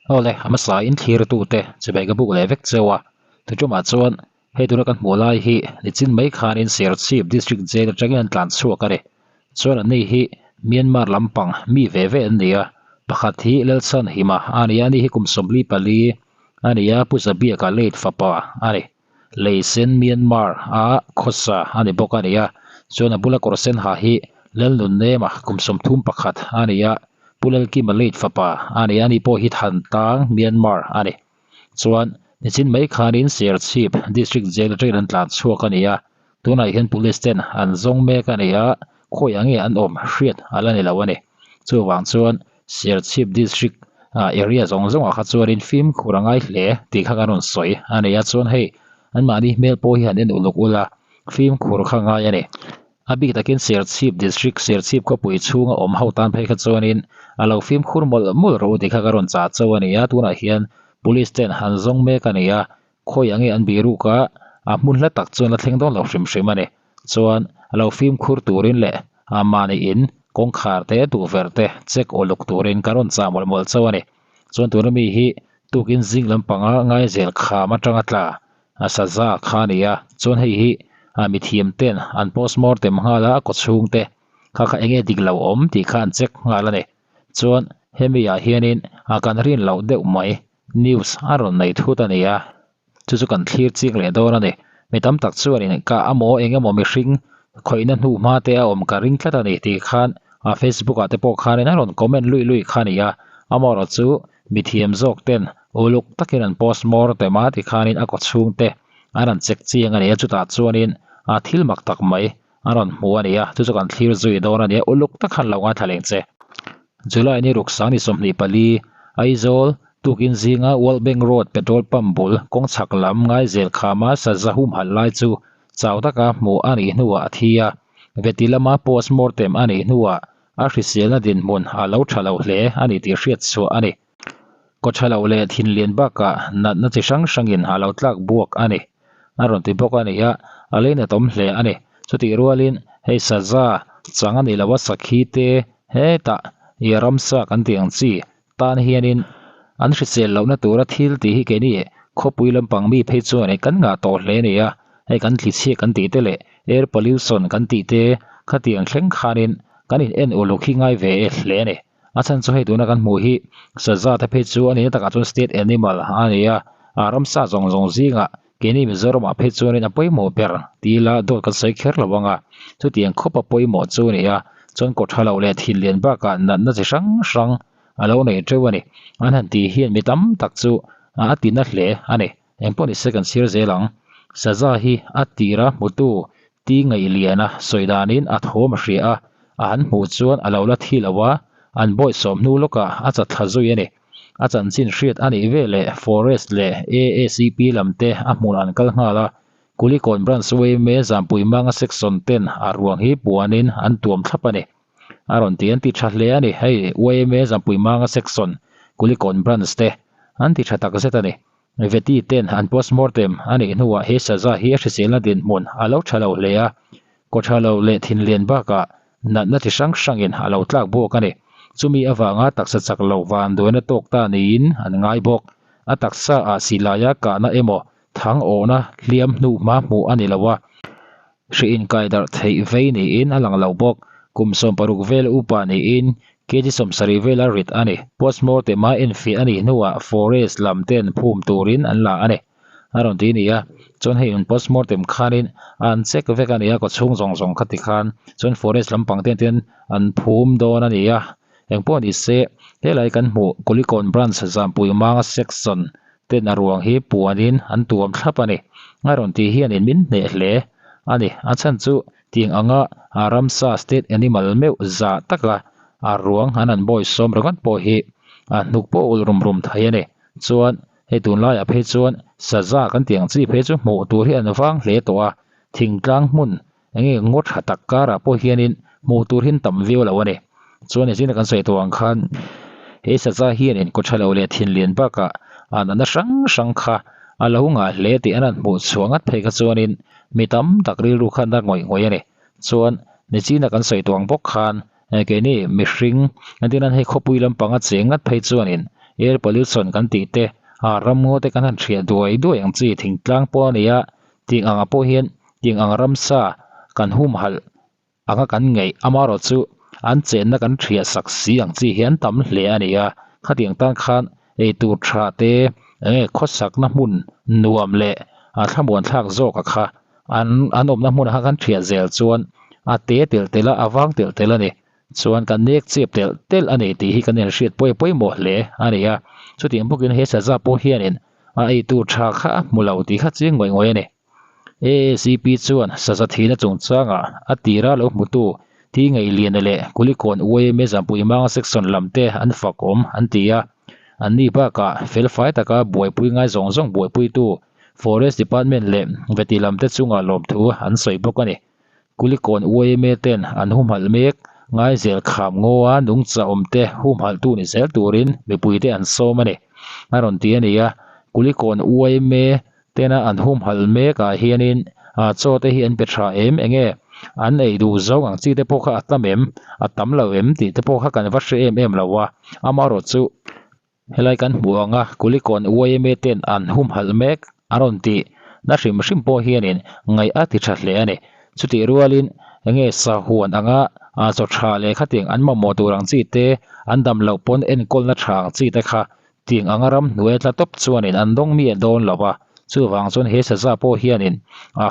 Awle, a hmasa in thlir tute chibai ka buk leh vek cheu a, tuṭumah chuan hei tuna kan hmuh lai hi nichin mai khanin Serchhip District Jail atangin an tlan chhuak a ni. Chuan anni hi Myanmar lampang mi ve ve an ni a, pakhat hi Lalchhanhima a ni a, ani hi kum 44 a ni a, Pu Zabiaka late fapa a ni. Leisen Myanmar a khawsa a ni bawk a ni a, chuan a bula kawr sen ha hi Lalnunnema kum 31 a ni a, Pu Lalkima late fapa a ni a, ani pawh hi Thantlang Myanmar a ni. Chuan nichin mai khanin Serchhip District Jail atangin an tlan chhuak a ni a, tunah hian Police ten an zawng mek a ni a, khawiah nge an awm hriat a la ni lo a ni. Chuvang chuan Serchhip District area zawng zawngah kha chuanin fimkhur a ngai hle tih kha kan rawn sawi a ni a, chuan hei anmahni hmel pawh hi han en uluk ula fimkhur kha ngai a ni. A bik takin Serchhip District Serchhip khawpui chhunga awm ho tan phei kha chuanin a lo fimkhur mawlh mawlh rawh u tih kha ka rawn chah chauh a ni a, tunah hian Police ten han zawng mek a ni a, khawiah nge an biruk a, a hmun hla tak chuan la thleng dawn lo hrim hrim a ni. Chuan a lo fimkhur turin leh a mahni in kawngkhar te tukverh te check uluk turin ka rawn chah mawlh mawlh chauh a ni. Chuan tuna mi hi tukin zing lampanga ngaizel kham atanga tla a saza kha a ni a, chuan hei hi a mithiam ten an postmortem nghal a, a kaw chhung te kha kha enge dik lo awm tih kha an check nghal a ni. Chuan hemi ah hianin a kan rin loh deuh mai news a rawn nei thut a ni a, chu chu kan thlir chik leh dawn a ni. Mi tam tak chuanin ka amaw eng emaw mihring khawihna hnu hma te a awm ka ring tlat a ni tih khan a Facebook ah te pawh khanin a rawn comment luih luih kha a ni a, amaherawh chu mithiam zawk ten uluk takin an postmortem a tikhanin a kaw chhung te an rawn check chiang a ni a, chutah chuanin a thil mak tak mai a rawn hmu a ni a, chu chu kan thlir zui dawn a ni a, uluk tak khan lo ngaithla leng che. July ni ruk sang ni 24, Aizawl, tukin zinga World Bank Road petrol pump bul kawng chhak lam ngaizel khama saza humhalh lai chu chau taka hmuh a nih hnuah a thi a, veti lama postmortem a nih hnuah a hriselna dinhmun a lo tha lo hle a ni tih hriat chhuah a ni. Kaw tha lo leh thinlian bakah natna chi hrang hrangin a lo tlak buak a ni. A rawn ti bawk a ni a, a leinat awm hle a ni. Chutih rualin hei saza chang a ni lo a sakhi te hetah i ramsa kan tih ang chi tan hianin an hrisel lohna tura thil tih hi keini khawpui lampang mi phei chuan kan ngah tawh hle a ni a, hei kan thlichhiak kan tih te leh air pollution kan tih te khatiang thleng khanin kan in en uluk hi ngai ve e hle a ni. A chhan chu hei tuna kan hmuh hi saza te phei chu a nihna takah chuan state animal a ni a, a ramsa zawng zawng zingah keini Mizoramah phei chuanin a pawimawh ber ti ila dawt kan sawi kher lo ang a, chutiang khawp a pawimawh chu a ni a, chuan kaw tha lo leh thin lian bakah natna chi hrang hrang a lo nei teuh a ni. An han tih hian mi tam tak chu a ti na hle a ni. Engpawh ni se kan chhir zel ang. Saza hi a tira hmutu ti ngaih liana sawi danin a thawm a hria a, a han hmuh chuan a lo la thi lo a, an bawihsawm hnu lawkah a chatthla zui a ni. A chanchin hriat a nih veleh Forest leh AACP lam te a hmunah an kal nghal a, Kulikawn Branch yma Zampui Manga Section ten a ruang hi puanin an tuam thlap a ni. A rawn ti an ti tha hle a ni. Hei yma Zampui Manga Section Kulikawn Branch te an ti tha takzet a ni. Veti ten an postmortem a nih hnuah he saza hi a hriselna dinhmun a lo tha lo hle a, kaw tha lo leh thinlian bakah natna chi hrang hrangin a lo tlak bawk a ni. Chumi avanga taksa chak lo van duaina tawk ta niin an ngai bawk. A taksa ah silaia kahna emaw thang awhna hliam hnu hma hmuh a ni lo a, hri inkaidarh theih vei niin a lang lo bawk. Kum 60 vel upa niin kg 70 vela rit a ni. Postmortem a enfiah a nih hnuah forest lam ten phum turin an la a ni. A rawn ti a ni a, chuan hei an postmortem khanin an check vek a ni a, kaw chhung zawng zawng kha ti khan chuan forest lampang te ten an phum dawn a ni a, engpawh ni se helai kan hmuh Kulikawn branch Zampui Manga section ten a ruang hi puanin an tuam thlap a ni. A rawn tih hianin min hneh hle a ni, a chhan chu tiang anga a ramsa state animal meuh zah taka a ruang an han bawisawm ringawt pawh hi a hnuk pawh ulh rum rum thei a ni. Chuan Hei tunlaiah phei chuan saza kan tih ang chi phei chu hmuh tur hi an vang hle tawh a, thingtlang hmun eng nge ngaw tha tak karah pawh hianin hmuh tur hi an tam viau lo a ni. Chuan engzingah kan sawi tawh ang khan he saza hianin kaw tha lo leh thinlian bakah a natna hrang hrang kha a lo ngah hle tih an han hmuh chhuah ngat phei kha chuanin mi tam tak rilru khan a ngawih ngawih a ni. Chuan nichina kan sawi tawh ang bawk khan keini mihring entirnan hei khawpui lampanga cheng ngat phei chuanin. Air pollution kan tih te, ah ramngaw te kan han hriat duai duai ang chi thingtlang pawh a ni a, tiang angah pawh hian tiang ang ramsa kan humhalh anga kan ngaih amaherawh chu an chenna kan hriat sak si ang chi hi an tam hle a ni a, khatiang tan khan eitur tha te enge khawsakna hmun nuam leh a thlamuan thlak zawk a kha an an awmna hmunah khan kan hriat zel chuan a te telh telh a a vang telh telh a ni. Chuan kan nek chep telh telh a ni tih hi kan inhriat pawi pawimawh hle a ni a, chutiang bawkin he saza pawh hianin a eitur tha kha a hmu lo tih kha chiang ngawih ngawih a ni. AACP chuan saza thihna chungchangah a tira lo hmutu Thi Ngaihliana leh Kulikawn YMA Zampui Manga Section lam te an fak awm an ti a, anni bakah felfai taka buaipui ngai zawng zawng buaipuitu Forest Department leh Veti lam te chungah lawmthu an sawi bawk a ni. Kulikawn YMA ten an humhalh mek, Ngaizel kham ngaw a nungcha awm te humhalh tu ni zel turin mipui te an sawm a ni. A rawn ti a ni a, Kulikawn YMA tena an humhalh mek ah hianin chaw te hi an pe tha em enge an ei duh zawng ang chi te pawh kha a tam em, a tam lo em tih te pawh kha kan va hre em em lo a, amaherawh chu Helai kan hmuh anga Kulikawn YMA ten an humhalh mek a rawn tih na hrim hrim pawh hianin ngaih a ti tha hle a ni. Chutih rualin enge sahuan anga chaw tha leh khatiang an mamawh tur ang chi te, an dam loh pawn enkawlna tha ang chi te kha tiang anga ram hnuai tla tawp chuanin an dawng mi a dawn lo va. Chuvang chuan he saza pawh hianin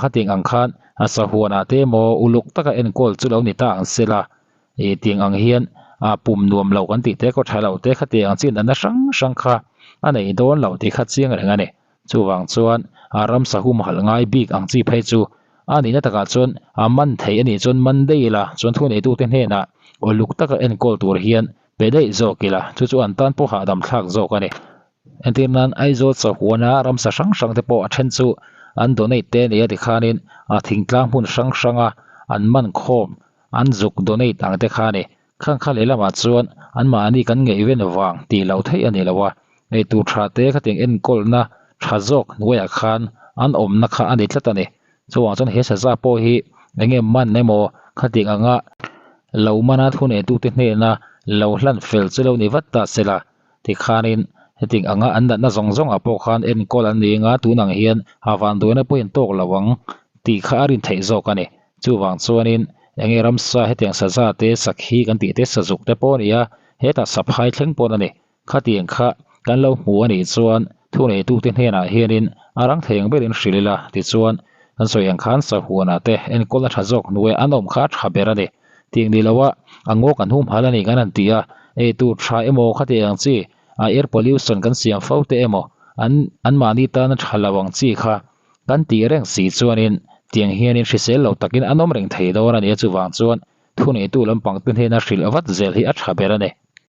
khatiang ang khan sahuanah te emaw uluk taka enkawl chu lo ni ta ang sela. Ih tiang ang hian ah pum nuam lo kan tih te kaw tha lo te kha tiang ang chin natna hrang hrang kha a nei dawn lo tih kha chiang reng a ni. Chuvang chuan ah ramsa humhalh ngai bik ang chi phei chu a nihna takah chuan a man theih a nih chuan man daih ila chuan thuneitute hnenah uluk taka enkawl tur hian pe daih zawk ila chu chu an tan pawh hahdam thlak zawk a ni. Entir nan Aizawl Chawhhuana ramsa hrang hrang te pawh a then chu an donate te a ni a tikhanin ah thingtlang hmun hrang hranga an man khawm An zuk donate ang te kha a ni. Khang kha lehlamah chuan anmahni kan ngaihven vang tih loh theih a ni lo a, eitur tha te khatiang enkawlna tha zawk hnuaiah khan an awmna kha a ni tlat a ni. Chuvang chuan he saza pawh hi enge man emaw khatiang anga lo mana thuneitute hnena lo hlan fel chu lo ni vat ta sela tikhanin hetiang anga an natna zawng zawngah pawh khan enkawl an ni anga tun ang hian ha vanduaina pawhin tawk lo ang tih kha a rin theih zawk a ni. Chuvang chuanin enge ramsa hetiang saza te sakhi kan tih te sazuk te pawh a ni a, hetah saphai thleng pawn a ni. Khatiang kha kan lo hmu a nih chuan thuneitute hnenah hianin a rang thei ang berin hrilh ila tichuan kan sawi ang khan sahuanah te enkawlna tha zawk hnuai an awm kha a tha ber a ni. Tiang ni loa a ngaw kan humhal a ni kan han ti a, eitur tha emaw khatiang ang chi air pollution kan siam fo te emaw an anmahni tana tha lo ang chi kha Kan tih reng si chuanin tiang hianin hrisel lo takin an awm reng thei dawn a ni a, chuvang chuan thuneitu lampang te hnena hrilh vat zel hi a tha ber a ni.